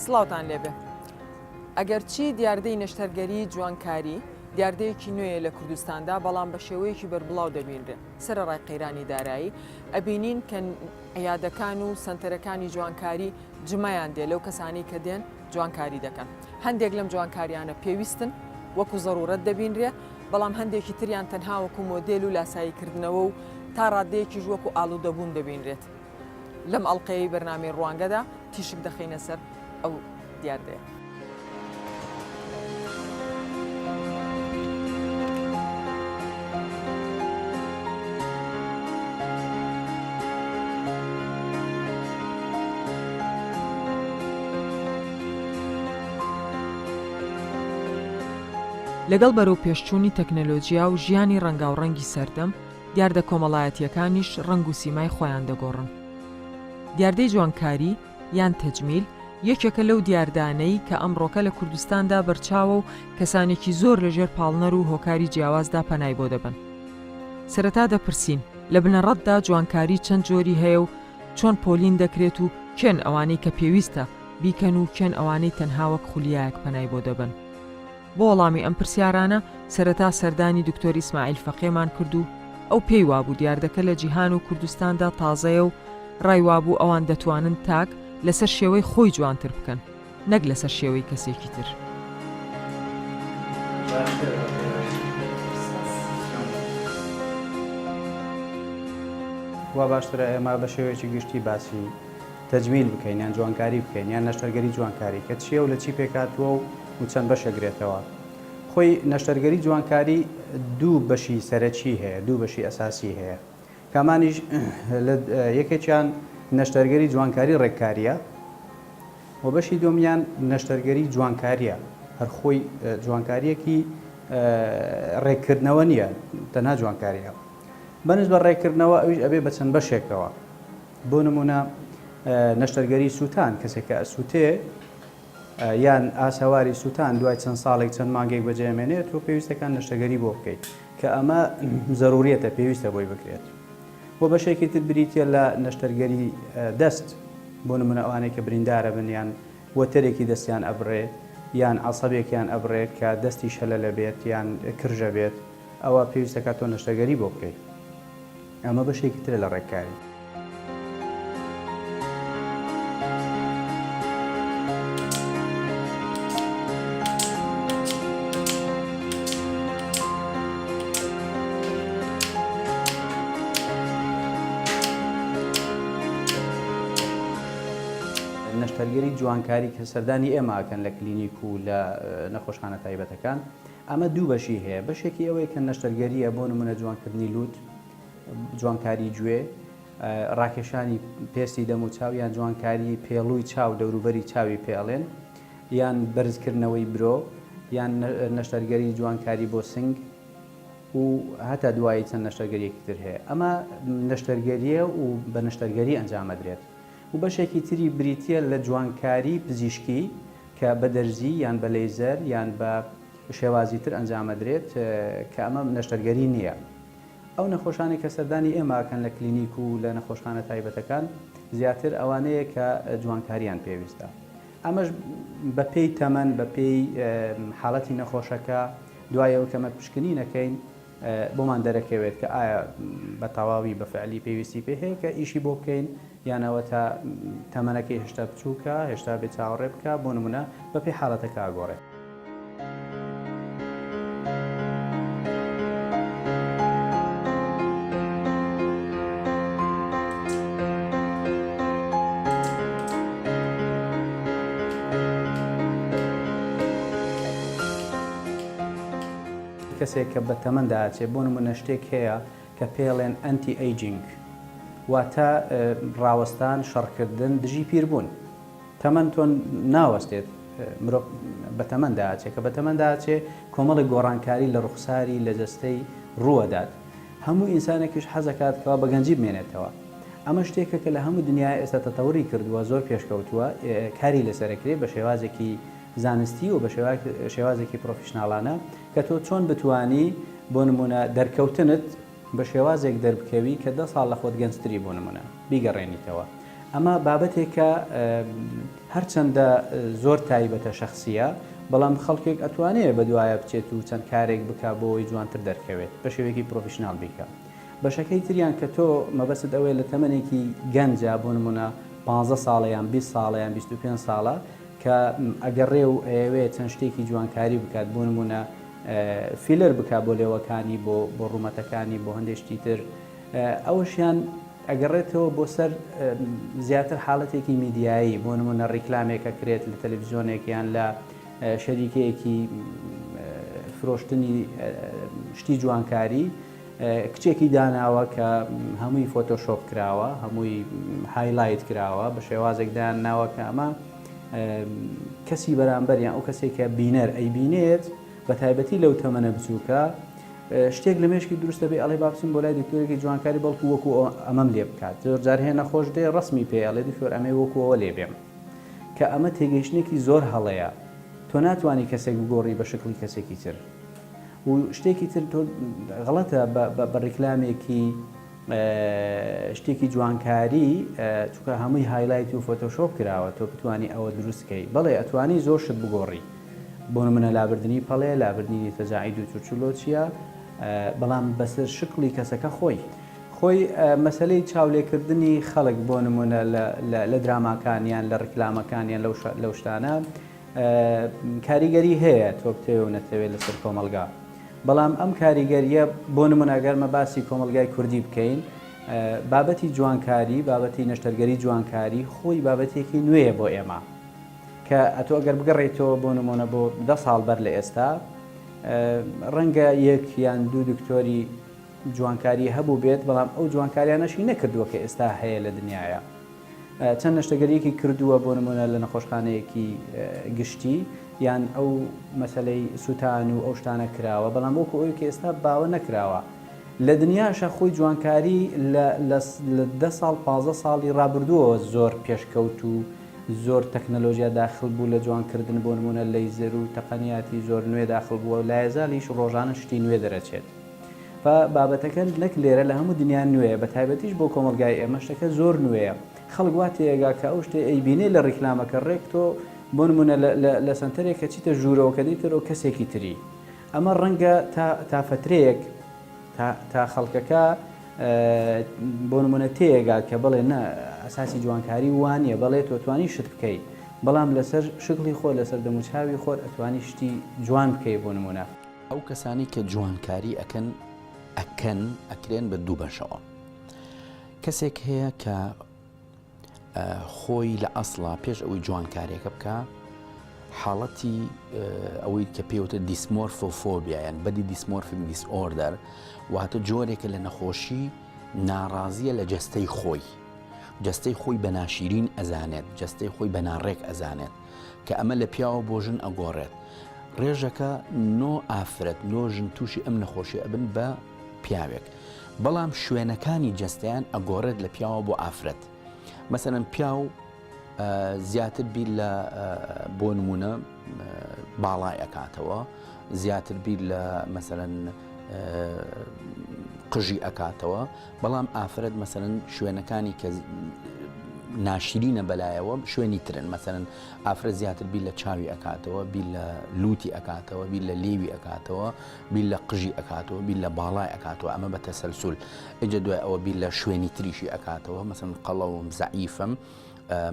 سڵاوتان لێبێ. ئەگەرچی دیاردەی نەشتەرگەری جوانکاری دیاردەیەکی نوێیە لە کوردستاندا، بەڵام بە شێوەیەکی بەربڵاو دەبینرێ. سەرەڕای قەیرانی دارایی، ئەبینین کە عیادەکان و سەنتەرەکانی جوانکاری جمەیان دێ لەو کەسانەی کە دێن جوانکاری دەکەن. هەندێک لەم جوانکاریانە پێویستن، وەکو زەرورەت دەبینرێ، بەڵام هەندێکی تریان تەنها وەکو مۆدێل و لاساییکردنەوە و تا ڕاددەیەکیش وەکو ئالوودەبوون دەبینرێت. لەم ئەڵقەیەی بەرنامەی ڕوانگەدا تیشک دەخەینە سەر ئەو دیاردەیە. لەگەڵ بەرەوپێشچوونی تەکنەلۆجیا و ژیانی ڕەنگاوڕەنگی سەردەم، دیاردە کۆمەڵایەتییەکانیش ڕەنگ و سیمای خۆیان دەگۆڕن. دیاردەی جوانکاری یان تەجمیل یەکێکە لەو دیاردانەی کە ئەمڕۆکە لە کوردستاندا بەرچاوە و کەسانێکی زۆر لە ژێر پاڵنەر و هۆکاری جیاوازدا پەنای بۆ دەبەن. سەرەتا دەپرسین، لە بنەڕەتدا جوانکاری چەند جۆری هەیە و چۆن پۆلین دەکرێت و کێن ئەوانەی کە پێویستە بیکەن و کێن ئەوانەی تەنها وەک خولیایەک پەنای بۆ دەبەن؟ بۆ وەڵامی ئەم پرسیارانە سەرەتا سەردانی دکتۆر ئیسماعیل فەقێمان کرد و ئەو پێی وابوو دیاردەکە لە جیهان و کوردستاندا تازەیە و ڕای وابوو ئەوان دەتوانن تاک لەسەر شێوەی خۆی جوانتر بکەن نەک لەسەر شێوەی کەسێکی تر. وا باشترە ئێمە بە شێوەیەکی گشتی باسی تەجمیل بکەین یان جوانکاری بکەین یان نەشتەرگەری جوانکاری کە چییە و لە چی پێکهاتووە و و چەند بەش ئەگرێتەوە. خۆی نەشتەرگەری جوانکاری دوو بەشی سەرەکی هەیە، دوو بەشی ئەساسی هەیە. کامانیش لە یەکێکیان نەشتەرگەری جوانکاری ڕێککارییە و بەشی دووەمیان نەشتەرگەری جوانکارییە. هەر خۆی جوانکارییەکی ڕێککردنەوە نییە، تەنها جوانکارییە. بەنسبەت ڕێککردنەوە ئەویش ئەبێ بە چەند بەشێکەوە. بۆ نموونە نەشتەرگەری سووتان، کەسێک کە ئەسووتێ یان ئاسەواری سووتان دوای چەند ساڵێک چەند مانگێک بەجێ ئەمێنێت تۆ پێویستەکان نەشتەرگەری بۆ بکەیت کە ئەمە زەروریەتە پێویستە بۆی بکرێت. بۆ بەشێکی تر بریتیە لە نەشتەرگەری دەست، بۆ نموونە ئەوانەی کە بریندارە بن یان وەتەرێکی دەستیان ئەبڕێ یان عەسەبێکیان ئەبڕێ کە دەستی شەلەلە بێت یان کرژە بێت ئەوە پێویستەکات تۆ نەشتەرگەری بۆ بکەیت. ئەمە بەشێکی ترە لە ڕێککاری. نەشتەرگەری جوانکاری کە سەردانی ئێمە ئەکەن لە کلینیک و لە نەخۆشخانە تایبەتەکان ئەمە دوو بەشی هەیە بەشێکی ئەوەیە کە نەشتەرگەریە بۆ نمونە جوانکردنی لوت جوانکاری گوێ، ڕاکێشانی پێستی دەم و چاو یان جوانکاری پێڵووی چاو دەوروبەری چاوی پێ ئەڵێن یان بەرزکردنەوەی برۆ یان نەشتەرگەری جوانکاری بۆ سنگ و هەتا دوایی چەند نەشتەرگەریەکی تر هەیە ئەمە نەشتەرگەریە و بە نەشتەرگەری ئەنجامەدرێت و بەشێکی تری بریتیە لە جوانکاری پزیشکی کە بە دەرزی یان بە لەیزەر یان بە شێوازی تر ئەنجامەدرێت کە ئەمە نەشتەرگەری نییە. ئەو نەخۆشانەی کە سەردانی ئێمە ئەکەن لە کلینیک و لە نەخۆشخانە تایبەتەکان زیاتر ئەوانەیە کە جوانکاریان پێویستە. ئەمەش بە پێی تەمەن، بە پێی حاڵەتی نەخۆشەکە، دوای ئەوەی کە ئەمە پشکنین ئەکەین بۆمان دەرەکەوێت کە ئایا بە تەواوی بە فعلی پێویستی پێ هەیە کە ئیشی بۆ بکەین یان ئەوە تا تەمەنەکەی هێشتا بچووکە، هێشتا بێ چاوەڕێ بکا، بۆ نموونە بە پێی حاڵەتەکە ئەگۆڕێت. کەسێک کە بە تەمەندا ئەچێ بۆ نمونە شتێک هەیە کە پێڵێن anti aging واتە ڕاوەستان شەڕکردن دژی پیربوون تەمەن تۆ ناوەستێت، مرۆڤ بە تەمەندا ئەچێ، کە بە تەمەندا ئەچێ کۆمەڵێک گۆڕانکاری لە ڕوخساری، لە جەستەی ڕووئەدات. هەموو ئینسانێکیش حەزەکات کەوا بە گەنجی بمێنێتەوە. ئەمە شتێکە کە لە هەموو دنیا ئێستا تەتەوری کردووە، زۆر پێشکەوتووە، کاری لەسەر ئەکرێ بە شێوازێکی زانستی و بە شێوازێکی پرۆفیشناڵانە کە تۆ چۆن بتوانی بۆ نموونە دەرکەوتنت بە شێوازێک دەربکەوی کە دە ساڵ لە خۆت گەنجتری بۆ نموونە بیگەڕێنیتەوە. ئەمە بابەتێکە هەرچەندە زۆر تایبەتە شەخسییە، بەڵام خەڵکێک ئەتوانێ بەدوایە بچێت و چەند کارێک بکا بۆ ئەوەی جوانتر دەرکەوێت، بە شێوەیەکی professional بیکا. بەشەکەی تریان کە تۆ مەبەستت ئەوەیە لە تەمەنێکی گەنجا بۆ نموونە پانزە ساڵە یان 20 ساڵە یان 25 ساڵە کە ئەگەڕێ و ئەیەوێ چەند شتێکی جوانکاری بکات بۆ نموونە filler بکا بۆ لێوەکانی بۆ بۆ ڕوومەتەکانی بۆ هەندێک شتی تر ئەوەشیان ئەگەڕێتەوە بۆ سەر زیاتر حاڵەتێکی میدیایی بۆ نموونە ڕیکلامێک ئەکرێت لە تەلەفزیۆنێک یان لە شەریکەیەکی فرۆشتنی شتی جوانکاری کچێکی داناوە کە هەمووی فۆتۆشۆپ کراوە هەمووی highlight کراوە بە شێوازێک دایان ناوە کە ئەمە کەسی بەرامبەر یان ئەو کەسێک کە بینەر ئەیبینێت بە تایبەتی لەو تەمەنە بچووکە شتێک لە مێشکی دروست دەبێ ئەڵێ با بچم بۆ لای دکتۆرێکی جوانکاری بەڵکو وەکو ئەمەم لێ بکات زۆر جار هەیە نەخۆش دێ ڕەسمی پێ ئەڵێ دکتۆر ئەمەی وەکو ئەوە لێ بێم کە ئەمە تێگەیشتنێکی زۆر هەڵەیە تۆ ناتوانی کەسێک بگۆڕی بە شکڵی کەسێکی تر و شتێکی تر تۆ غەڵەتە بە ڕیکلامێکی شتێکی جوانکاری چونکە هەمووی highlight و فۆتۆشۆپ کراوە تۆ بتانی ئەوە دروست کەی بەڵێ ئەتوانی زۆر شت بگۆڕی بۆ نمونە لابردنی پەڵێ لابردنی تەجاعید و چرچولۆ چییە بەڵام بەسەر شکڵی کەسەکە خۆی خۆی مەسلەی چاولێکردنی خەڵک بۆ نمونە لە دراماکان یان لە ڕیکلامەکان یان لەو شتانە کاریگەری هەیە تۆ بتەوێ و نەتەوێ لەسەر کۆمەڵگا بەڵام ئەم کاریگەرییە بۆ نمونە گەر مە باسی کۆمەڵگای کوردی بکەین بابەتی جوانکاری بابەتی نەشتەرگەری جوانکاری خۆی بابەتێکی نوێیە بۆ ئێمە کە ئەتۆ ئەگەر بگەڕێیتەوە بۆ نمونە بۆ دە ساڵ بەر لە ئێستا ڕەنگە یەک یان دوو دکتۆری جوانکاری هەبوو بێت بەڵام ئەو جوانکاریانەشی نەکردووە کە ئێستا هەیە لە دنیاە چەند نەشتەگەریەکی کردووە بۆ نمونە لە نەخۆشخانەیەکی گشتی یان ئەو مەسەلەی سوتان و ئەو شتانە کراوە بەڵام وەکو ئەوی کە ئێستا باوە نەکراوە لە دنیاشە خۆی جوانکاری لە دە ساڵ پازدە ساڵی ڕابردووەوە زۆر پێشکەوت و زۆر تەکنەلۆژیا داخل بوو لە جوانکردن بۆ نمونە لەیزەر و تەقەنیاتی زۆر نوێ داخل بووە لایەزالیش ڕۆژانە شتی نوێ دەرەچێت. فا بابەتەکە نەک لێرە لە هەموو دنیا نوێیە بە تایبەتیش بۆ کۆمەڵگای ئێمە شتەکە زۆر نوێیە خەڵک وا تێئەگا کە ئەو شتەی ئەیبینێ لە ڕیکلامەکە ڕێک تۆ بۆ نمونە لە سەنتەرێک کە چیتە ژوورەوە کە دێیتەرەوە کەسێکی تری ئەمە ڕەنگە تا تا فەترەیەک تا تا خەڵکەکە بۆ نمونە تێئەگات کە بڵێ نە ئەساسی جوانکاری وانە بەڵێ تۆ توانی شت بکەی بەڵام لەسەر شکڵی خۆ لەسەر دەموچاوی خۆت ئەتوانی شتی جوان بکەی بۆ نمونە. ئەو کەسانەی کە جوانکاری ئەکەن ئەکەن ئەکرێن بە دوو بەشەوە کەسێک هەیە کە خۆی لە ئەسڵا پێش ئەوەی جوانکاریەکە بکە حاڵەتی ئەوەی کە پێوتە dysmorphophobia یان body dysmorphic disorder واتە جۆرێکە لە نەخۆشی ناڕازیە لە جەستەی خۆی جەستەی خۆی بە ناشیرین ئەزانێت جەستەی خۆی بە ناڕێک ئەزانێت کە ئەمە لە پیاوە بۆ ژن ئەگۆڕێت ڕێژەکە نۆ ئافرەت نۆ ژن تووشی ئەم نەخۆشی ئەبن بە پیاوێک بەڵام شوێنەکانی جەستەیان ئەگۆڕێت لە پیاوە بۆ ئافرەت مەسەلەن پیاو زیاتر بیر لە بۆ نمونە باڵای ئەکاتەوە زیاتر بیر لە مەسەلەن قژی ئەکاتەوە بەڵام ئافرەت مەسەلەن شوێنەکانی کە ناشرینە بەلایەوە شوێنی ترن مەسەلەن ئافرەت زیاتر بیر لە چاوی ئەکاتەوە بیر لە لوتی ئەکاتەوە بیر لە لێوی ئەکاتەوە بیر لە قژی ئەکاتەوە بیر لە باڵای ئەکاتەوە ئەمە بە تەسەلسول ئەجە دوای ئەوە بیر لە شوێنی تریشی ئەکاتەوە مەسەن قەڵەوم زەعیفم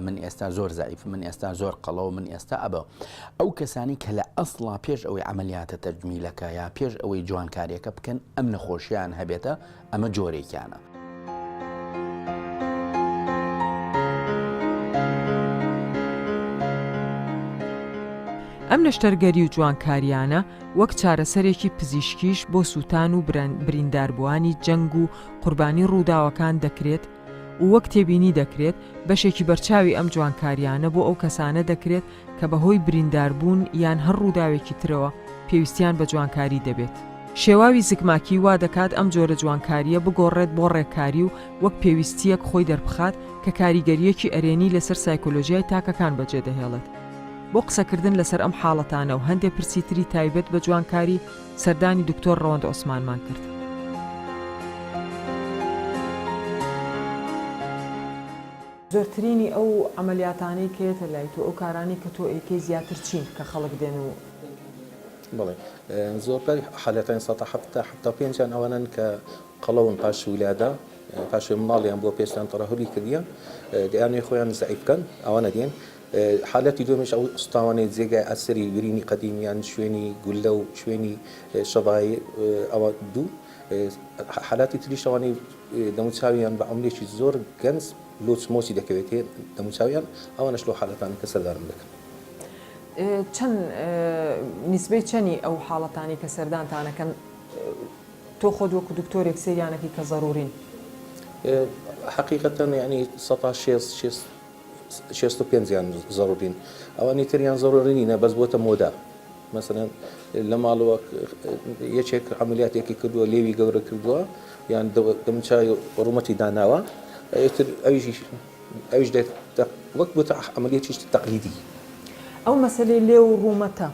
من ئێستا زۆر زەعیف من ئێستا زۆر قەڵەو من ئێستا ئەبە ئەو کەسانی کە لە ئەسڵا پێش ئەوەی عملیاتە تەجمیلەکە یا پێش ئەوەی جوانکاریەکە بکەن ئەم نەخۆشیان هەبێتە ئەمە جۆرێکیانە. ئەم نەشتەرگەری و جوانکارییانە وەک چارەسەرێکی پزیشکیش بۆ سووتان و برینداربووانی جەنگ و قوربانی ڕووداوەکان دەکرێت و وەک تێبینی دەکرێت بەشێکی بەرچاوی ئەم جوانکارییانە بۆ ئەو کەسانە دەکرێت کە بەهۆی برینداربوون یان هەر ڕووداوێکی ترەوە پێویستیان بە جوانکاری دەبێت. شێواوی زگماکی وا دەکات ئەم جۆرە جوانکارییە بگۆڕێت بۆ ڕێککاری و وەک پێویستییەک خۆی دەربخات کە کاریگەرییەکی ئەرێنی لەسەر سایکۆلۆژیای تاکەکان بەجێدەهێڵێت. بۆ قسەکردن لەسەر ئەم حاڵەتانە و هەندێ پرسی تری تایبەت بە جوانکاری، سەردانی دکتۆر ڕەوەند عوسمانمان کرد. زۆرترینی ئەو عەمەلیاتانەی کە یەتە لای تۆ، ئەو کارانەی کە تۆ ئەیکەی زیاتر چین کە خەڵک دێن و دەیکەن؟ بەڵێ زۆربەی حالەتانی سەتا حەفتا حەفتا و پێنجیان ئەوانەن کە قەڵەون پاش ولادە پاش منداڵیان بووە پێستیان تەڕەهولی کردیە دەیانەوێت خۆیان زەعیف بکەن ئەوانە دێن حالەتی دووەمیش ئەو سوتاوانەی جێگای ئەسەری برینی قەدیم یان شوێنی گوللە و شوێنی شەبای ئەوە دوو حالاتی تریش ئەوانەی دەموچاویان بە عومرێکی زۆر گەنج لۆچ مۆچی دەکەوێتێ دەموچاویان ئەوانەش لەو حالەتانە کە سەردانم دەکەن. چەند نیسبەی چەنی ئەو حاڵەتانەی کە سەردانتان ئەکەن تۆ خۆت وەکو دکتۆرێک سەیریان ئەکەی کە زەروورین؟ حەقیقەتەن یانی سەتا شێست شێست 65 یان زەڕورین ئەوانی تریان زەڕوری نینە بەس بۆتە مۆدە مەسەلەن لە ماڵەوە یەکێک عملیاتێکی کردووە لێوی گەورە کردووە یان دەمچوی ڕوومەتی داناوە ئیتر ئەویش ئەویش وەک بۆتە عملیەتی تەقلیدی. ئەو مەسەلەی لێو و ڕوومەتە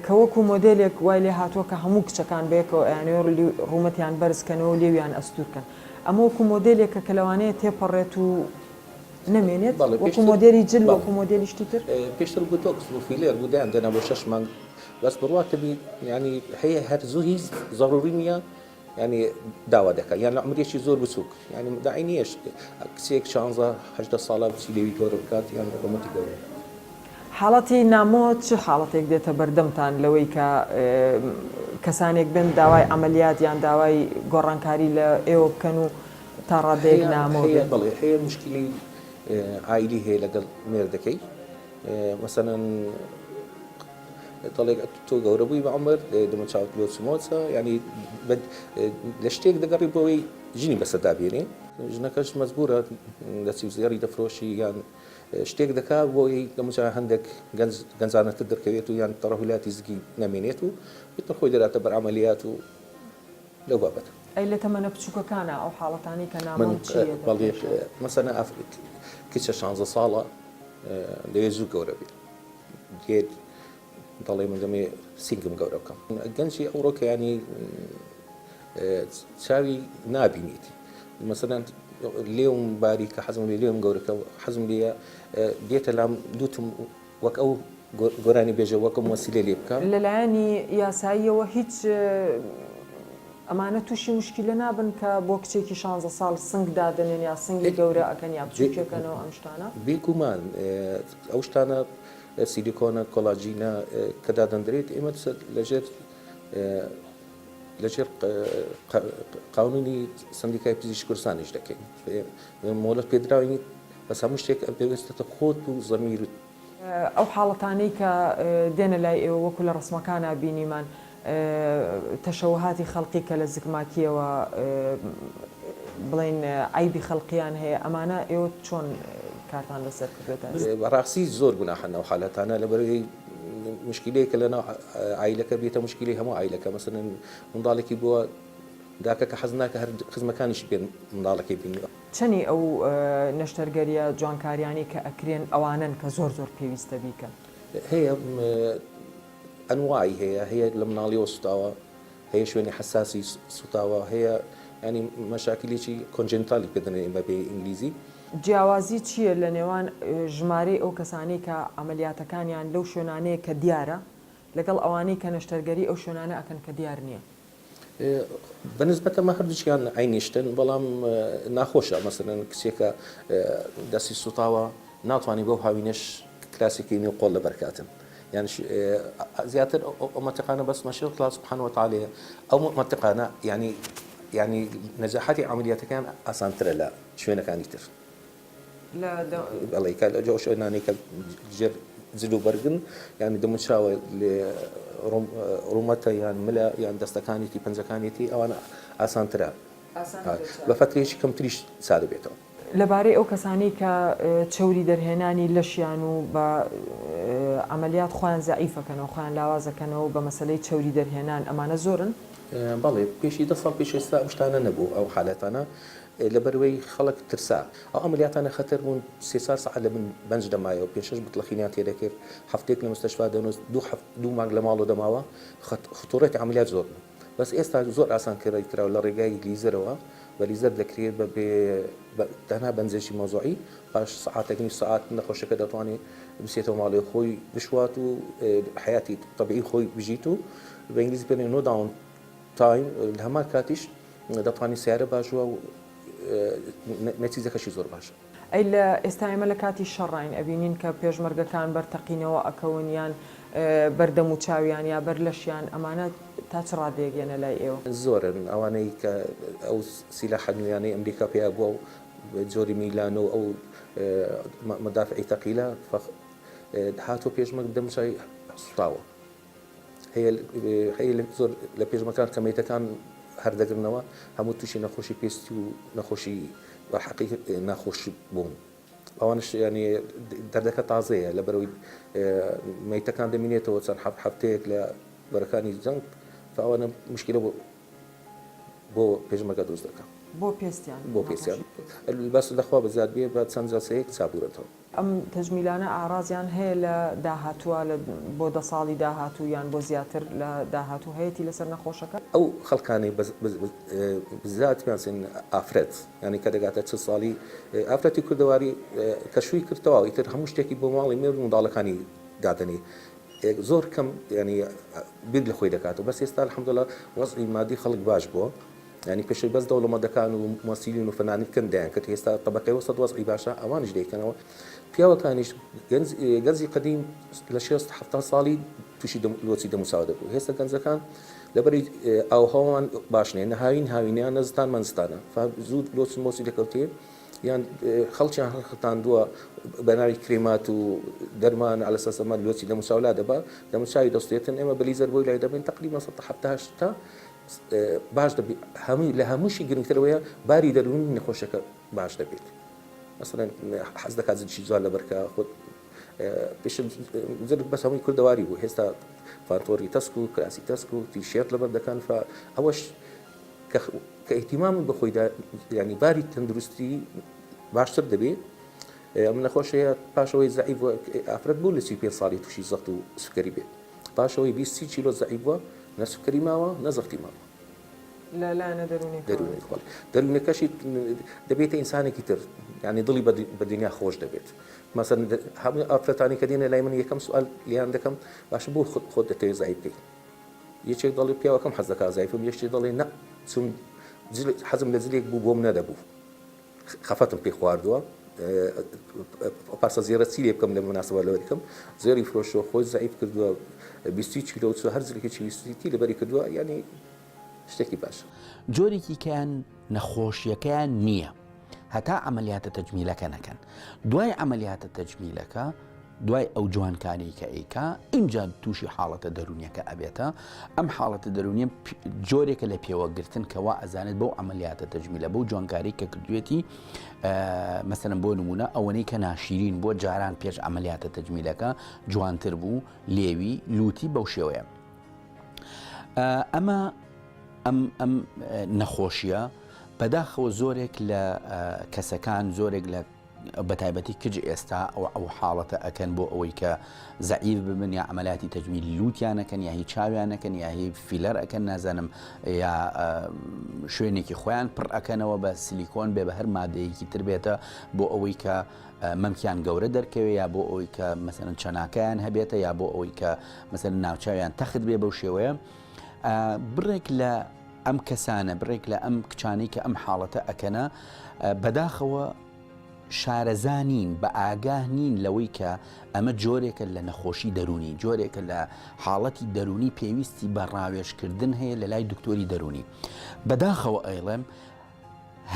کە وەکو مۆدێلێک وای لێ هاتووە کە هەموو کچەکان بەیەکەوە ئەیانەوێ ڕوومەتیان بەرز کەنەوە و لێویان ئەستوور کەن ئەمە وەکو مۆدێلێکە کە لەوانەیە تێپەڕێت و نەمێنێت بەڵێ وەکو پێشتر مۆدێلی جل بەڵێ وەکو مۆدێلی شتی تر؟ پێشتر بوتۆکس بوو فیلێر بوو دایان دەنا بۆ شەش مانگ بەس بڕواتە بی یانی هەیە هەر زوو هیچ زەڕوری نییە یانی داوا دەکا یان لە عومرێکی زۆر بچووک یانی داعی نییە کچێک شانزە هەژدە ساڵە بچی لێوی گەورە بکات یان ڕوومەتی گەورە بکات. حاڵەتی نامۆ چ حاڵەتێک دێتە بەردەمتان لەوەی کە کەسانێک بێن داوای عەمەلیات یان داوای گۆڕانکاری لە ئێوە بکەن و تا ڕادەیەک هەیە نامۆ هەیە بێت؟ بەڵێ هەیە موشکیلەی عایلی هەیە لەگەڵ مێردەکەی مەسەلەن دەڵێ تۆ گەورە بووی بە عومر دەموچاوت لۆچ مۆچە یانی لە شتێک دەگەڕی بۆی ژنی بەسەردا بێنێ ژنەکەش مەجبورە دەچی زێڕی دەفرۆشی یان شتێک دەکا بۆی دەموچاو هەندێک گەنج گەنجانەتر دەرکەوێت و یان تەڕەهولاتی زگی نەمێنێت و ئیتر خۆی دەداتە بەر عەمەلیات و لەو بابەتە. ئەی لە تەمەنە بچووکەکانا ئەو حاڵەتانەی کە من نامۆن چی یەتە بەڵێ پێشەوە؟ مەسەلەن ئافرەت کچە شانزە ساڵە دەوێت زوو گەورە بێت دێت دەڵێ من دەمێ سینگم گەورە بکەم گەنجی ئەوڕۆ کە ینی چاوی نابینیت مەسەلەن لێوم باریکە حەزم لێ لێوم گەورەکە حەزم لێیە دێتە لام دوتم وەک ئەو گۆرانی بێژە وەک ئەو مۆسیلە لێ بکە. لەلایەنی یاساییەوە هیچ ئەمانە تووشی موشکیلە نابن کە بۆ کچێکی شانزە ساڵ سنگ دادەنێن یا سنگی گەورە ئەکەن یا بچووکیەکەنەوە ئەم شتانە؟ بێگومان ئەو شتانە سیلیکۆنە کۆلاجینە کە دادەندرێت ئێمە لەژێر لەژێر قانونی سندیکای پزیشکی کوردستانیش دەکەین مۆڵەت پێدراوین بەس هەموو شتێک پێویستە خۆت و زەمیرت. ئەو حاڵەتانەی کە دێنە لای ئێوە وەکو لە ڕەسمەکانا بینیمان تەشەوهاتی خەڵقی کە لە زگماکیەوە بڵێین عەیبی خەڵقیان هەیە ئەمانە ئێوە چۆن کارتان لەسەر کردووە تا ئێستا؟ بەڕاستی زۆر گوناحن ئەو حالەتانە لەبەرئەوەی موشکیلەیەکە لەناو عایلەکە بێتە موشکیلەی هەموو عایلەکە مەسەلەن منداڵێکی بووە داکەکە حەز ناکە هەر خزمەکانیشی بێن منداڵەکەی بینن. چەنی ئەو نەشتەرگەریە جوانکاریانەی کە ئەکرێن ئەوانەن کە زۆر زۆر پێویستە بیکەن؟ هەیە ئەنواعی هەیە هەیە لە مناڵیەوە سوتاوە هەیە شوێنی حەساسی سوتاوە هەیە ینی مەشاکیلێکی congenital ی پێ دەنێن بە پێی ئینگلیزی. جیاوازی چییە لە نێوان ژمارەی ئەو کەسانەی کە عەمەلیاتەکانیان لەو شوێنانەیە کە دیارە لەگەڵ ئەوانەی کە نەشتەرگەری ئەو شوێنانە ئەکەن کە دیار نییە؟ بە نسبەت ئەمە هەردووکیان عەینی شتن بەڵام ناخۆشە مەسەلەن کچێکە دەستی سوتاوە ناتوانانی بەو هاوینەش کراسێکی نوێ قۆڵ لەبەر کاتن یان زیاتر ئەو مەنتیقانە بەس مەشیئەت الله سبحانه وتعالی ئەو مەنتیقانە یعنی یعنی نەجاحەتی عەمەلیاتەکان ئاسانترە لە شوێنەکانی تر بەڵێ کە لە شوێنانەی کە ژێر جل و بەرگن یان دەموچاوە لێ ڕوومەتە یان ملە یان دەستەکانیتی پەنجەکانیتی ئەوانە ئاسانترە بە فەترەیەکی کەمتریش چاک دەبێتەوە. لەبارەی ئەو کەسانەی کە چەوری دەرهێنانی لەشیان و بە عەمەلیات خۆیان زەعیف ئەکەنەوە خۆیان لاواز ئەکەنەوە بە مەسەلەی چەوری دەرهێنان ئەمانە زۆرن؟ بەڵێ پێشی دە ساڵ پێش ئێستا ئەم شتانە نەبوو ئەو حالەتانە لەبەروەی خەڵک ترسا ئەو عەمەلیاتانە خەتەر بوون سێ چار سەعات لە بن بەنج دەمایەوە پێنج شەش بتڵە خینیان تێدەکرد هەفتەیەک لە مستەشفا دەنوست دوو هەفت دوو مانگ لە ماڵەوە دەماوە خەت خطوڕەتی عەمەلیات زۆر بوو بەس ئێستا زۆر ئاسان کراوە لە ڕێگای لیزەرەوە. بە لیزەر دەکرێت بە بێ تەنها بەنجێکی مەوزوعی پاش سەعاتێک نیو سەعات نەخۆشەکە دەتوانێت بچێتەوە ماڵێ خۆی بشوات و حەیاتی تەبیعی خۆی بژیت و بە ئینگلیزی پێ no down time لە هەمان کاتیش دەتوانێت سیارە باژوە و نەتیجەکەشی زۆر باشە. ئەی لە ئێستا ئێمە لە کاتی شەڕاین ئەبینین کە پێشمەرگەکان بەر تەقینەوە ئەکەون یان بەر دەم و چاویان یا بەر لەشیان ئەمانە تا چ ڕادەیەک یەنە لای ئێوە؟ زۆرن ئەوانەی کە ئەو سیلاحە نوێیانەی ئەمریکا پێیا بووە و جۆری میلانۆ و ئەو مدافعی ثقیلە هاتووە پێشمەرگ دەموچاوی سوتاوە. هەیە هەیە زۆر لە پێشمەکان کە مەیتەکان هەر دەگرنەوە هەموو تووشی نەخۆشی پێستی و نەخۆشی بەحەقی ناخۆش بوون ئەوانش ینی دەردەکە تازەیە لە بەرەوەی مەیتەکان دەمینێتەوە چەند هەفتەیەک لە بەرەکانی جەنگ فاوانە مشکلە بۆ بۆ پێشمەرگە دروست دەکات بۆ پێستیان بۆ پێستیان بەس لەخوا بەزیاد بێ بە چەند جەلسەیەک چابوورەتەوە. ئەم تەجمیلانە ئاڕازیان هەیە لە داهاتووە لە بۆ دە ساڵی داهاتوو یان بۆ زیاتر لە داهاتوو هەیەتی لەسەر نەخۆشەکە؟ ئەو خەڵکانەی بزات پێیان سێن ئافرەت یانی کە دەگاتە چل ساڵی ئافرەتی کوردەواری کە شووی کرد تەواو ئیتر هەموو شتێکی بۆ ماڵی مێرد و منداڵەکانی دادەنێ زۆر کەم ینی بیر لە خۆی دەکاتەوە بەس ئێستا الحمدلله وەزعی مادی خەڵک باش بووە یانی پێشتر بەس دەوڵەمەندەکان و مومەسیلین و فەنانین کەم دەیان کرد ئێستا تەبەقەی وەسەت وەزعی باشە ئەوانیش دەیکەنەوە پیاوەکانیش گەنج گەنجی قەدیم لە شێست حەفتا ساڵی تووشی لۆچی دەموچاو دەبوو هێستا گەنجەکان لەبەری ئاوهەوامان باش نییە نە هاوین هاوینیان نە زستانمان زستانە زوو لۆچ مۆچی دەکەوتێ یان خەڵکیان هەڵخەتاندووە بە ناوی کرێمات و دەرمان على اساس ئەمە لۆچی دەموچاو لا دەبا دەموچاوی دەستێتن ئێمە بە لیزەر بۆی لای دەبین تقریبا 170 باش دەبێت هەمووی لە هەمووشی گرنگتر ئەوەیە باری دەروونی نەخۆشەکە باش دەبێت مەسەلەن حەز دەکات جلشی جوان لەبەرکە خۆت پێشتر جلک بەس هەمووی کوردەواری بوو هێستا پانتۆری تەسک و کراسی تەسک و تیشێرت لەبەر دەکەن فە ئەوەش کە ئیهتیمامی بەخۆیدا ینی باری تەندروستی باشتر دەبێت ئەم نەخۆشەیە پاشەوەی زەعیف ئافرەت بوو لە 35 ساڵی تووشی زەخت و سوکەری بێت پاش ئەوەی 20 سی کیلۆ زەعیف بووە نە سوکەری ماوە نە زەختی ماوە. لە لایەنە دەروونیەکەوە. دەروونی بەڵێ دەروونەکەشی دەبێتە ئینسانێکی تر یانی دڵی بە دنیا خۆش دەبێت مەسەن هەموو ئافرەتانی کە دێنە لای من یەکەم سوال لیان دەکەم باشە بۆ خۆت دەتەوێت زەعیف بکەیت یەکێک دەڵێ پیاوەکەم حەز دەکات زەعیفم یەکێک دەڵێ نە چون حەزم لە جلێک بوو بۆم نەدەبوو خەفەتم پێ خواردووە پارچە زێڕە چی لێ بکەم لە مناسبە لەوەری کەم زێڕی فرۆشەوە خۆی زەعیف کردووە بیستی کیلۆ چوە هەر جلێکی ویستیتی لەبەری کردووە یعنی شتێکی باشە. جۆرێکی کەیان نەخۆشیەکەیان نییە هەتا عەمەلیاتە تەجمیلەکە نەکەن دوای عەمەلیاتە تەجمیلەکە دوای ئەو جوانکاری کە ئەیکا ئینجا تووشی حاڵەتە دەروونیەکە ئەبێتە ئەم حاڵەتە دەروونیە جۆرێکە لە پێوەگرتن کە وا ئەزانێت بەو عەمەلیاتە تەجمیلە بەو جوانکاری کە کردوێتی مەسەلەن بۆ نمونە ئەوەنەی کە ناشیرین بۆ جاران پێش عەمەلیاتە تەجمیلەکە جوانتر بوو لێوی لوتی بەو شێوەیە ئەمە ئەم ئەم نەخۆشیە بەداخەوە زۆرێک لە کەسەکان زۆرێک لە بەتایبەتی کچ ئێستا ئەو ئەو حاڵەتە ئەکەن بۆ ئەوەی کە زەعیف ببن یا عملیاتی تەجمیل لوتیان ئەکەن یا هی چاویان ئەکەن یا هی فیلەر ئەکەن نازانم یا شوێنێکی خۆیان پڕ ئەکەنەوە بە سلیکۆن بێ بە هەر مادەیەکی تر بێتە بۆ ئەوەی کە مەمکیان گەورە دەرکەوێ یا بۆ ئەوەی کە مەسەن چەناکەیان هەبێتە یا بۆ ئەوەی کە مەسەن ناوچاویان تەخت بێ بەو شێوەیە بڕێک لە ئەم کەسانە، بڕێک لە ئەم کچانەی کە ئەم حاڵەتە ئەکەنە، بەداخەوە شارەزا نین، بە ئاگاه نین لەوەی کە ئەمە جۆرێکە لە نەخۆشی دەروونی، جۆرێکە لە حاڵەتی دەروونی پێویستی بە ڕاوێژکردن هەیە لە لای دکتۆری دەروونی. بەداخەوە ئەیڵێم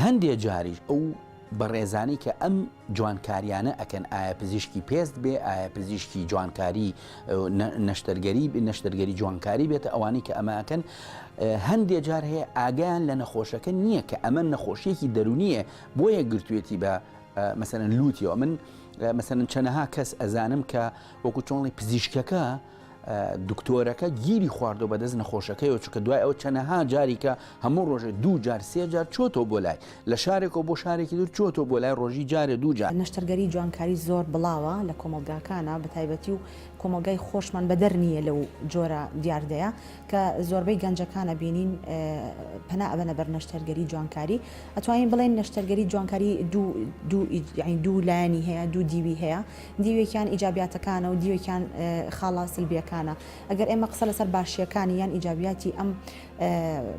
هەندێ جاریش ئەو بەڕێزانەی کە ئەم جوانکاریانە ئەکەن ئایا پزیشکی پێست بێ ئایا پزیشکی جوانکاری نەشتەرگەری نەشتەرگەری جوانکاری بێتە ئەوانەی کە ئەمە ئەکەن هەندێ جار هەیە ئاگایان لە نەخۆشەکە نییە کە ئەمە نەخۆشیەکی دەرونیە بۆیە گرتوێتی بە مەسەرەن لوتیەوە من مەسەرەن چەنەها کەس ئەزانم کە وەکو چۆنڵی پزیشکەکە دکتۆرەکە گیری خواردوە بەدەست نەخۆشەکەیەوە چونکە دوای ئەوە چەنەها جاری کە هەموو ڕۆژێ دوو جار سێ جار چۆتەوە بۆ لای لە شارێکەوە بۆ شارێکی دوور چۆتەوە بۆ لای ڕۆژی جارێ دوو جار. نەشتەرگەری جوانکاری زۆر بڵاوە لە کۆمەڵگاکانا بەتایبەتی و. کۆمەڵگای خۆشمان بەدەر نییە لەو جۆرە دیاردەیە کە زۆربەی گەنجەکان ئەبینین پەنا ئەبەنە بەر نەشتەرگەری جوانکاری ئەتوانین بڵێن نەشتەرگەری جوانکاری دوو دوو یعنی دوو لایەنی هەیە دوو دیوی هەیە دیوێکیان ئیجابیاتەکانە و دیوێکیان خاڵە سلبیەکانە ئەگەر ئێمە قسە لەسەر باشیەکانی یان ئیجابیاتی ئەم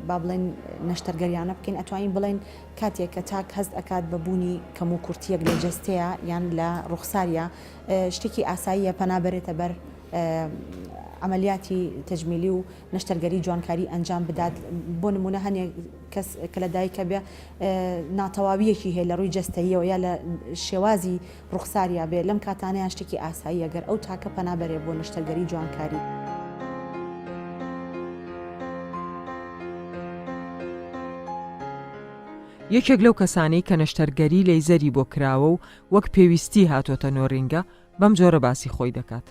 با بڵێن نەشتەرگەریانە بکەین ئەتوانین بڵێن کاتێک کە تاک هەست ئەکات بە بوونی کەم و کورتیەک لە جەستەیە یان لە ڕوخساریا شتێکی ئاساییە پەنا بەرێتە بەر عەمەلیاتی تەجمیلی و نەشتەرگەری جوانکاری ئەنجام بدات بۆ نمونە هەنێک کەس کە لە دایکە بێ ناتەواویەکی هەیە لە ڕووی جەستەییەوە یا لە شێوازی ڕوخساریا بێ لەم کاتانەیان شتێکی ئاساییە گەر ئەو تاکە پەنا بەرێ بۆ نەشتەرگەری جوانکاری. یەکێک لەو کەسانەی کە نەشتەرگەری لەیزەری بۆ کراوە و وەک پێویستی هاتۆتە نۆرینگە، بەم جۆرە باسی خۆی دەکات.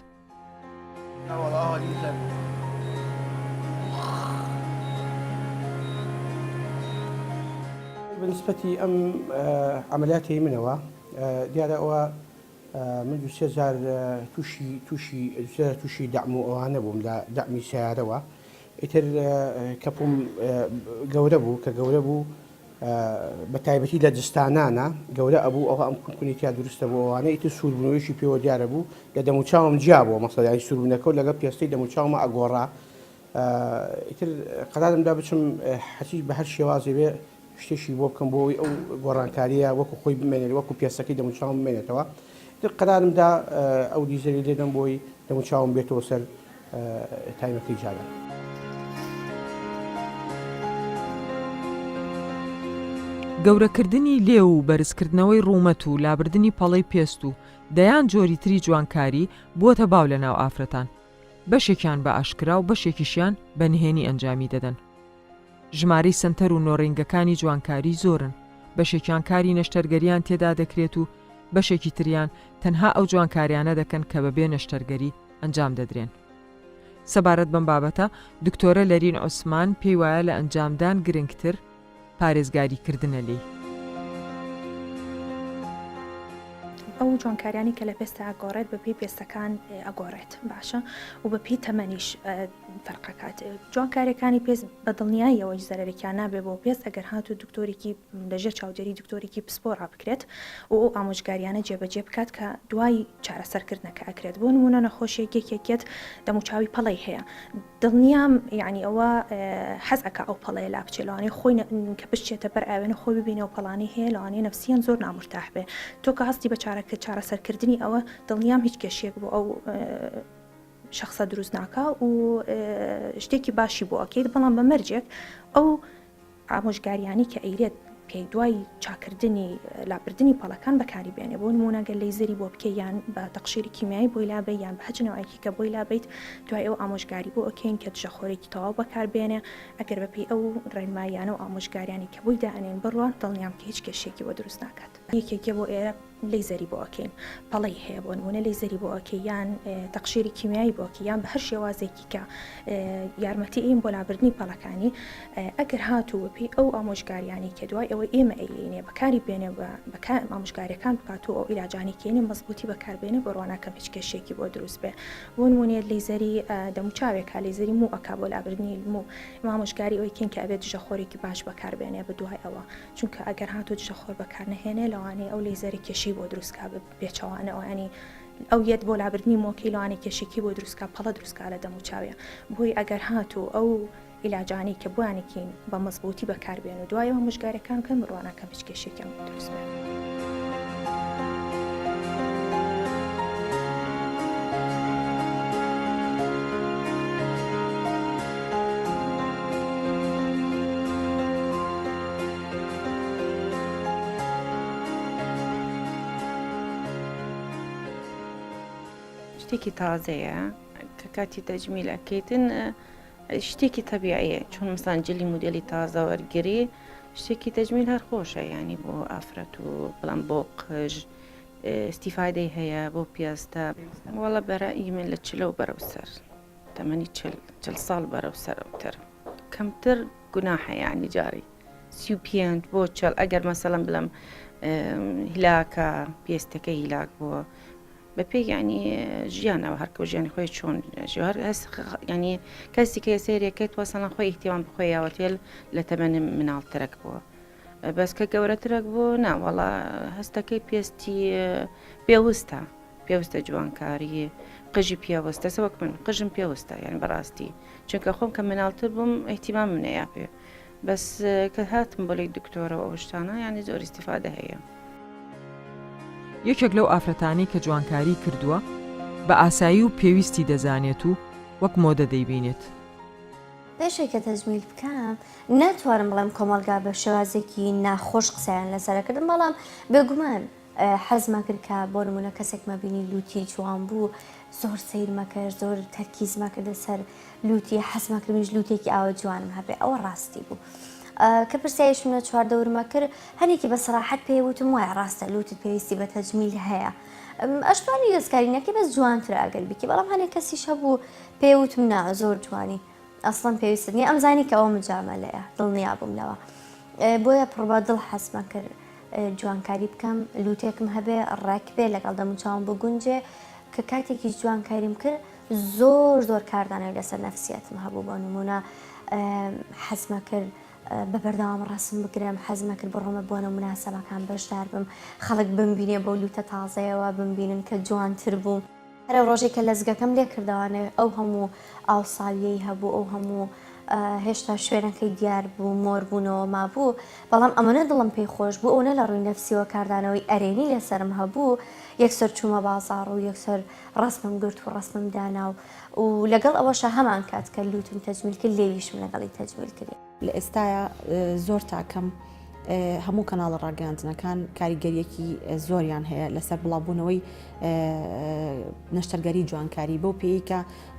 بە نیسبەتی ئەم عەمەلیاتەی منەوە دیارە ئەوە من دوو سێ جار تووشی تووشی دوو سێ جار تووشی دەعم و ئەوانە بووم لە دەعمی سەیارەوە ئیتر کەپوم گەورە بوو کە گەورە بوو بە تایبەتی لە جستانانە گەورە ئەبوو ئەوە ئەم کونکونی تیا دروستە بوو ئەوانە ئیتر سووربوونەوەیشی پێوە دیارە بوو لە دەموچاوم جیا بووە مەسەلەن یانی سووربوونەکە و لەگەڵ پێستەی دەموچاومە ئەگۆڕا ئیتر قەرارم دا بچم هەرچی بە هەر شێوازێ بێ شتێکی بۆ بکەم بۆ ئەوەی ئەو گۆڕانکارییە وەکو خۆی بمێنێت وەکو پێستەکەی دەموچاوم بمێنێتەوە ئیتر قەرارم دا ئەو لیزەری لێدەم بۆی دەموچاوم بێتەوە سەر تایمەکەی جاران. گەورەکردنی لێو و بەرزکردنەوەی ڕوومەت و لابردنی پەڵەی پێست و دەیان جۆری تری جوانکاری بووەتە باو لەناو ئافرەتان، بەشێکیان بە ئاشکرا و بەشێکیشیان بە نهێنی ئەنجامی دەدەن. ژمارەی سەنتەر و نۆرینگەکانی جوانکاری زۆرن، بەشێکیان کاری نەشتەرگەریان تێدا دەکرێت و بەشێکی تریان تەنها ئەو جوانکاریانە دەکەن کە بەبێ نەشتەرگەری ئەنجام دەدرێن. سەبارەت بەم بابەتە، دکتۆرە لەرین عوسمان پێی وایە لە ئەنجامدان گرنگتر، پارێزگاری کردنە لێی. ئەو جوانکاریانەی کە لە پێستا ئەگۆڕێت بە پێی پێستەکان ئەگۆڕێت باشە و بە پێی تەمەنیش فەرق ئەکات جوانکاریەکانی پێست بە دڵنیاییەوە هیچ زەرەرێکیان نابێ بۆ پێست ئەگەر هاتوو دکتۆرێکی لەژێر چاودێری دکتۆرێکی پسپۆڕا بکرێت و ئەو ئامۆژگاریانە جێبەجێ بکات کە دوای چارەسەرکردنەکە ئەکرێت بۆ نمونە نەخۆشیەک یەکێک یەت دەموچاوی پەڵەی هەیە دڵنیام یعنی ئەوە حەز ئەکا ئەو پەڵەیە لا بچێت لەوانەیە خۆی کە بچێتە بەر ئاوێنە خۆی ببینێ و پەڵانی هەیە لەوانەیە نەفسیەن زۆر نامرتاح بێ تۆ کە هەستی بە چارەکە چارەسەرکردنی ئەوە دڵنیام هیچ کێشەیەک بۆ ئەو شخصە دروست ناکا و شتێکی باشی بۆ ئەکەیت بەڵام بە مەرجێک ئەو ئامۆژگاریانەی کە ئەیرێت پێی دوای چاکردنی لابردنی پەڵەکان بەکاری بێنێ بۆ نموونە گەر لەیزەری بۆ بکەی یان بە تەقشیری کیمیایی بۆی لابەی یان بە هەچ نەوعێکی کە بۆی لابەیت دوای ئەو ئامۆژگاری بۆ ئەکەین کە دژەخۆرێکی تەواو بەکار بێنێ ئەگەر بەپێی ئەو ڕێنماییانە و ئامۆژگاریانی کە بۆی دائەنێین بڕوا دڵنیام کە هیچ کێشەیەکی بۆ دروست ناکات. یەکێکیە بۆ ئێرە لەیزەری بۆ ئەکەین پەڵەی هەیە بۆ نمونە لەیزەری بۆ ئەکەی یان تەقشیری کیمیایی بۆ ئەکەی یان بە هەر شێوازێکی کە یارمەتی ئەین بۆ لابردنی پەڵەکانی ئەگەر هاتوو بەپێی ئەو ئامۆژگاریانەی کە دوای ئەوەی ئێمە ئەیلینێ بەکاری بێنێ بە ئامۆژگاریەکان بکات و ئەو عیلاجانەی کێنێ مەزبوطی بەکاربێنێ بڕواناکەم هیچ کێشەیەکی بۆ دروست بێ بۆ نمونە لەیزەری دەموچاوێکا لەیزەری موو ئەکا بۆ لابردنی موو ئامۆژگاری ئەوەی کەین کە ئەبێت دژەخۆرێکی باش بەکاربێنێ بە دوای ئەوە چونکە ئەگەر هاتوو دژەخۆر بەکار نەهێنێ لەوانەیە ئەو لەیزەرە کێشەی بۆ دروست کا بە پێچەوانەوە یانی ئەو یەت بۆ لابردنی مۆکەی لەوانەیە کێشەکی بۆ دروست کا پەڵە دروست کا لە دەم و چاویا بۆی ئەگەر هاتوو ئەو عیلاجانەی کە بۆیانەکەین بە مەزبووتی بەکار بێن و دوای ئامۆژگاریەکان بکەن بڕوا ناکەم هیچ کێشەیەکیان بۆ دروست بێ. شتێکی تازەیە کە کاتی تەجمیل ئەکەیتن شتێکی تەبیعیە چۆن مەسەلەن جلی مودێلی تازە وەرگری شتێکی تەجمیل هەر خۆشە یانی بۆ ئافرەت و بەڵام بۆ قژ ئیستیفادەی هەیە بۆ پێستە وەڵا بەرەئی من لە چلەو بەرەو سەر تەمەنی چل ساڵ بەرەو سەرەوتر کەمتر گوناحە یانی جاری 35 بۆ چل ئەگەر مەسەڵم بڵم هیلاکە پێستەکە هیلاک بووە. بە پێی یعنی ژیانەوە هەرکە ژیانی خۆی چۆن هەر هەست یعنی کەسی کە سەیرەکەیت وەسەڵەن خۆی ئیهتیمام بخۆی یاوەتێل لە تەمەن مناڵترەک بووە بەس کە گەورەترەک بوو نا وەڵا هەستەکەی پێستی پێوستە پێوستە جوانکاری قژی پێوەستە سە وەک من قژم پێوستە یان بەڕاستی چونکە خۆم کە مناڵتر بووم ئیهتیمام منەیا پێ بەس کە هاتم بۆ لای دکتۆرەوە ئەو شتانە یانی زۆر ئیستیفادە هەیە. یەکێک لەو ئافرەتانەی کە جوانکاریی کردووە، بە ئاسایی و پێویستی دەزانێت و وەک مۆدە دەیبینێت. پێش ئەوەی کە تەجمیل بکەم ناتوانم بڵێم کۆمەڵگا بە شێوازێکی ناخۆش قسەیان لەسەر ئەکردم بەڵام بێگومان حەزمە کرد کە بۆ نمونە کەسێکمە بینی لوتی جوان بوو زۆر سەیرمە کرد زۆر تەرکیزمە کردە سەر لوتی حەزمە کرد منیش لوتێکی ئاوە جوانم هەبێ ئەوە ڕاستی بوو. کە پرسیاریشم لە چواردەورمە کرد هەنێکی بە سەراحەت پێی وتم وایە ڕاستە لوتت پێویستی بە تەجمیل هەیە ئەشتوانی دەستکاری نەکەی بەس جوانترە ئەگەر بیکەی بەڵام هەنێک کەسیش هەبوو پێی وتم نا زۆر جوانی ئەسڵەن پێویستت نییە ئەمزانی کە ئەوە مجامەلەیە دڵنیا بووم لەوە بۆیە پڕ بە دڵ حەزمە کرد جوانکاری بکەم لوتێکم هەبێ ڕێک بێ لەگەڵ دەموچاوم بگونجێ کە کاتێکیش جوانکاریم کرد زۆر زۆر کاردانەوەی لەسەر نەفسیەتم هەبوو بۆ نمونە حەزمە کرد بە بەردەوام ڕەسم بگرم حەزمە کرد بڕۆمە بۆنە مناسبەکان بەشدار بم خەڵک بمبینێ بەو لوتە تازەیەوە بمبینن کە جوانتر بووم هەر ئەو ڕۆژەی کە لەزگەکەم لێ کردەوانێ ئەو هەموو ئاوساویەی هەبوو ئەو هەموو هێشتا شوێنەکەی دیار بوو مۆر بوونەوە مابوو بەڵام ئەمەنە دڵم پێی خۆش بوو ئەوەنە لە ڕووی نەفسیەوە کاردانەوەی ئەرێنی لەسەرم هەبوو یەکسەر چوومە بازاڕ و یەکسەر ڕەسمم گرت و ڕەسمم دانا و و لەگەڵ ئەوەشا هەمان کات کە لوتم تەجمیل کرد لێویشم لەگەڵی تەجمیل کرد. لە ئێستایا زۆر تا کەم هەموو کەناڵە ڕاگەیاندنەکان کاریگەریەکی زۆریان هەیە لەسەر بڵاوبوونەوەی نەشتەرگەری جوانکاری بەو پێی کە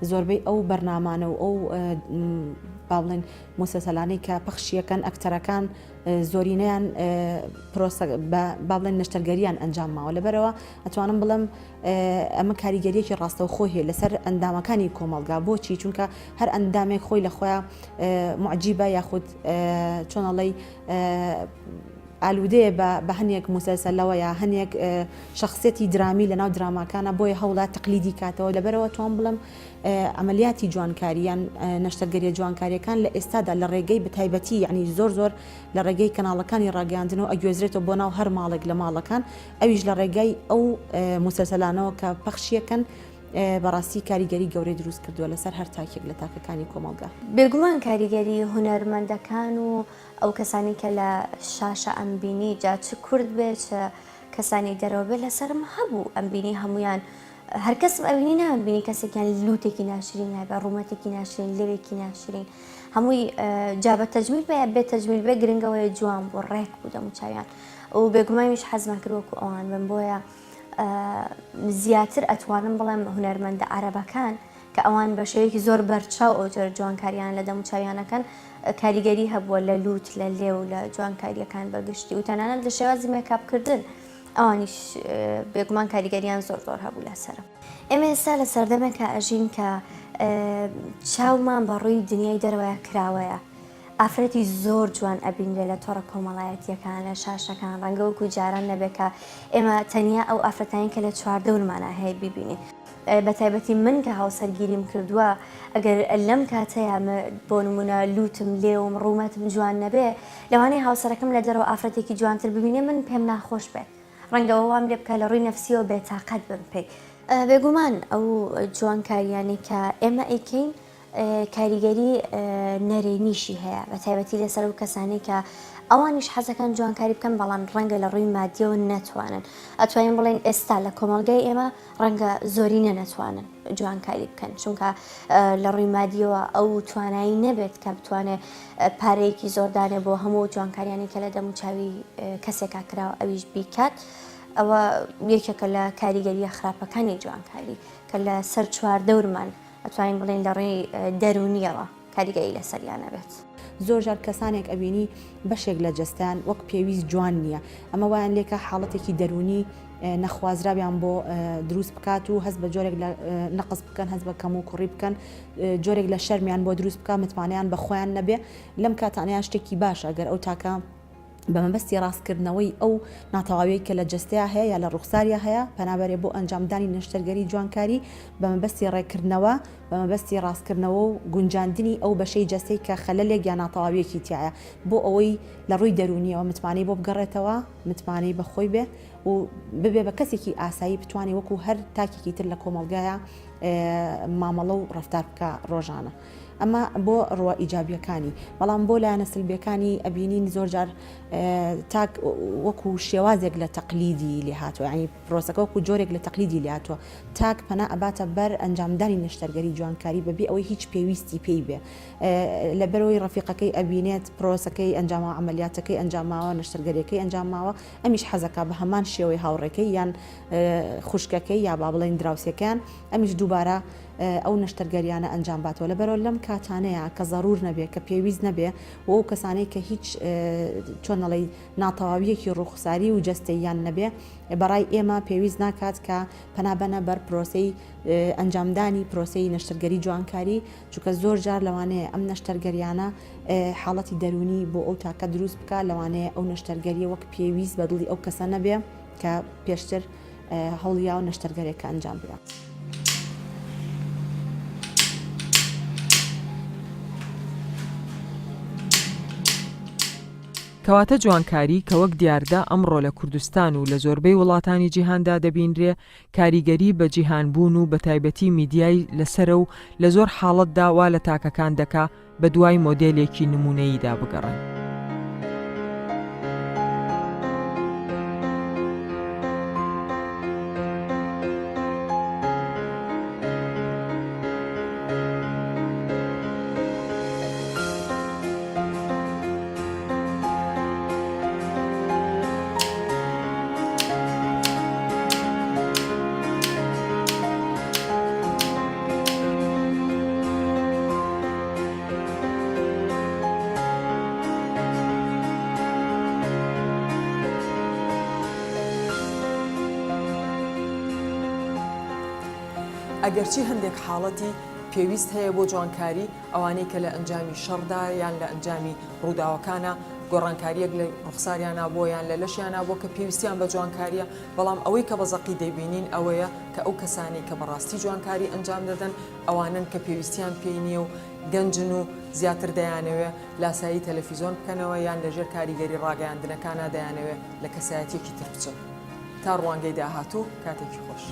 زۆربەی ئەو بەرنامانە و ئەو با بڵێن موسەسەلانەی کە پەخشیەکەن ئەکتەرەکان زۆرینەیان پرۆسە با بڵێن نەشتەرگەریان ئەنجام ماوە لەبەرەوە ئەتوانم بڵێم ئەمە کاریگەریەکی ڕاستەوخۆی هەیە لەسەر ئەندامەکانی کۆمەڵگا بۆچی چونکە هەر ئەندامێک خۆی لە خۆیان معجیبە یاخود چۆنەڵی ئالوودەیە بە هەنێک موسەلسەلەوە یا هەنێک شخصێتی درامی لەناو دراماکانە بۆیە هەوڵا تەقلیدی کاتەوە لەبەرەوە توان بڵم عملیاتی جوانکاری یان نەشتەرگەریە جوانکاریەکان لە ئێستادا لە ڕێگەی بەتایبەتی یعنی زۆر زۆر لە ڕێگەی کەناڵەکانی ڕاگەیاندنەوە ئەگوێزرێتەوە بۆ ناو هەر ماڵێک لە ماڵەکان ئەویش لە ڕێگای ئەو موسەلسەلانەوە کە پەخشیەکەن بەڕاستی کاریگەری گەورەی دروست کردووە لەسەر هەر تاکێک لە تاکەکانی کۆمەڵگا. بێگومان کاریگەری هونەرمەندەکان و ئەو کەسانەی کە لە شاشە ئەمبینی جا چ کورد بێ چ کەسانی دەرەوە بێ لەسەرم هەبوو ئەمبینی هەموویان هەرکەسم ئەبینی نامبینی کەسێکیان لوتێکی ناشرین هەبێ ڕوومەتێکی ناشرین لێوێکی ناشرین هەمووی جا بە تەجمیل بێ بێ تەجمیل بێ گرنگەوەیە جوان بوو ڕێک بوو دەموچاویان و بێگومانیش حەزمان کرد وەکو ئەوان بن بۆیە زیاتر ئەتوانم بڵێم هونەرمەندە عەرەبەکان کە ئەوان بە شێوەیەکی زۆر بەرچاو ئەو جۆرە جوانکاریان لە دەموچاویانەکەن کاریگەری هەبووە لە لووت لە لێو لە جوانکاریەکان بەگشتی و تەنانەت لە شێوازی مێکاپکردن ئەوانیش بێگومان کاریگەریان زۆر زۆر هەبوو لەسەرم. ئێمە ئێستا لە سەردەمێکا ئەژین کە چاومان بە ڕووی دنیای دەرەوەیا کراوەیە ئافرەتی زۆر جوان ئەبینرێ لە تۆڕە کۆمەڵایەتیەکان لە شاشەکان ڕەنگە وەکو جاران نەبێ کە ئێمە تەنیا ئەو ئافرەتانەی کە لە چواردەورمانا هەیە بیبینین بە تایبەتی من کە هاوسەرگیریم کردووە ئەگەر لەم کاتەیا بۆ نمونە لوتم لێوم ڕوومەتم جوان نەبێ لەوانەیە هاوسەرەکەم لە دەرەوە ئافرەتێکی جوانتر ببینێ من پێم ناخۆش بێت ڕەنگە ئەوە وام لێ بکا لە ڕووی نەفسیەوە بێتاقەت بم پێی. بێگومان ئەو جوانکاریانەی کە ئێمە ئەیکەین کاریگەری نەرێنیشی هەیە بە تایبەتی لەسەر ئەو کەسانەی کە ئەوانیش حەزەکەن جوانکاری بکەن بەڵام ڕەنگە لە ڕووی مادیەوە نەتوانن ئەتوانین بڵێن ئێستا لە کۆمەڵگای ئێمە ڕەنگە زۆرینە نەتوانن جوانکاری بکەن چونکە لە ڕووی مادیەوە ئەو توانایی نەبێت کە بتوانێت پارەیەکی زۆردانێ بۆ هەموو جوانکاریانی کە لە دەموچاوی کەسێکا کراوە ئەویش بیکات ئەوە یەکێکە لە کاریگەریە خراپەکانی جوانکاری کە لە سەر چواردەورمان ئەتوانین بڵێین لە ڕێی دەروونیەوە کاریگەری لەسەریان ئەبێت. زۆر جار کەسانێک ئەبینی بەشێک لە جەستەیان وەک پێویست جوان نییە، ئەمە وایان لێکا حاڵەتێکی دەروونی نەخوازراویان بۆ دروست بکات و هەست بە جۆرێک لە نەقس بکەن، هەست بە کەموکوڕی بکەن، جۆرێک لە شەرمیان بۆ دروست بکات، متمانەیان بە خۆیان نەبێ، لەم کاتانەیا شتێکی باشە گەر ئەو تاکە. بە مەبەستی ڕاستکردنەوەی ئەو ناتەواویەی کە لە جەستەیا هەیە یا لە ڕوخساریا هەیە پەنابەرێ بۆ ئەنجامدانی نەشتەرگەری جوانکاری بە مەبەستی ڕێککردنەوە بە مەبەستی ڕاستکردنەوە و گونجاندنی ئەو بەشەی جەستەی کە خەلەلێک یا ناتەواویەکی تیایە بۆ ئەوەی لە ڕووی دەروونیەوە متمانەی بۆ بگەڕێتەوە متمانەی بە خۆی بێ و ببێ بە کەسێکی ئاسایی بتوانێ وەکو هەر تاکێکی تر لە کۆمەڵگایا مامەڵە و ڕەفتار بکا ڕۆژانە. ئەمە بۆ ڕووە ئیجابیەکانی، بەڵام بۆ لایەنە سلبیەکانی ئەبینین زۆرجار تاک وەکو شێوازێک لە تەقلیدی لێهاتوە یانی پرۆسەکە وەکو جۆرێک لە تەقلیدی لێهاتوە تاک پەنا ئەباتە بەر ئەنجامدانی نەشتەرگەری جوانکاری بەبێ ئەوەی هیچ پێویستی پێی بێ لەبەرەوەی ڕەفیقەکەی ئەبینێت پرۆسەکەی ئەنجاماوە عەمەلیاتەکەی ئەنجاماوە نەشتەرگەریەکەی ئەنجاماوە ئەمیش حەزەکا بە هەمان شێوەی هاوڕێکەی یان خوشکەکەی یا با بڵێین دراوسێکەیان ئەمیش دووبارە ئەو نەشتەرگەریانە ئەنجام باتەوە لەبەرئەوە لەم کاتانەیا کە زەرور نەبێ کە پێویست نەبێ و ئەو کەسانەی کە هیچ چۆن ئەڵێی ناتەواویەکی ڕووخساری و جەستەییان نەبێ بەڕای ئێمە پێویست ناکات کە پەنا بەنە بەر پرۆسەی ئەنجامدانی پرۆسەی نەشتەرگەری جوانکاری چونکە زۆر جار لەوانەیە ئەم نەشتەرگەریانە حاڵەتی دەروونی بۆ ئەو تاکە دروست بکا لەوانەیە ئەو نەشتەرگەریە وەک پێویست بە دڵی ئەو کەسە نەبێ کە پێشتر هەوڵیاوە نەشتەرگەرێکە ئەنجام بدا. کەواتە جوانکاری کە وەک دیاردە ئەمڕۆ لە کوردستان و لە زۆربەی وڵاتانی جیهاندا دەبینرێ کاریگەری بە جیهانبوون و بەتایبەتی میدیای لەسەرە و لە زۆر حاڵەتدا وا لە تاکەکان دەکا بەدوای مۆدێلێکی نموونەییدا بگەڕێن. ئەگەرچی هەندێک حاڵەتی پێویست هەیە بۆ جوانکاری، ئەوانەی کە لە ئەنجامی شەڕدا یان لە ئەنجامی ڕووداوەکانا گۆڕانکارییەک لە ڕوخساریانا بووە یان لە لەشیانا بووە کە پێویستیان بە جوانکارییە، بەڵام ئەوەی کە بە زەقی دەیبینین ئەوەیە کە ئەو کەسانەی کە بەڕاستی جوانکاری ئەنجام دەدەن ئەوانەن کە پێویستیان پێی نییە و گەنجن و زیاتر دەیانەوێ لاسایی تەلەفیزۆن بکەنەوە یان لەژێر کاریگەری ڕاگەیاندنەکانا دەیانەوێ لە کەسایەتیەکی تر بچن. تا ڕوانگەی داهاتوو کاتێکی خۆش.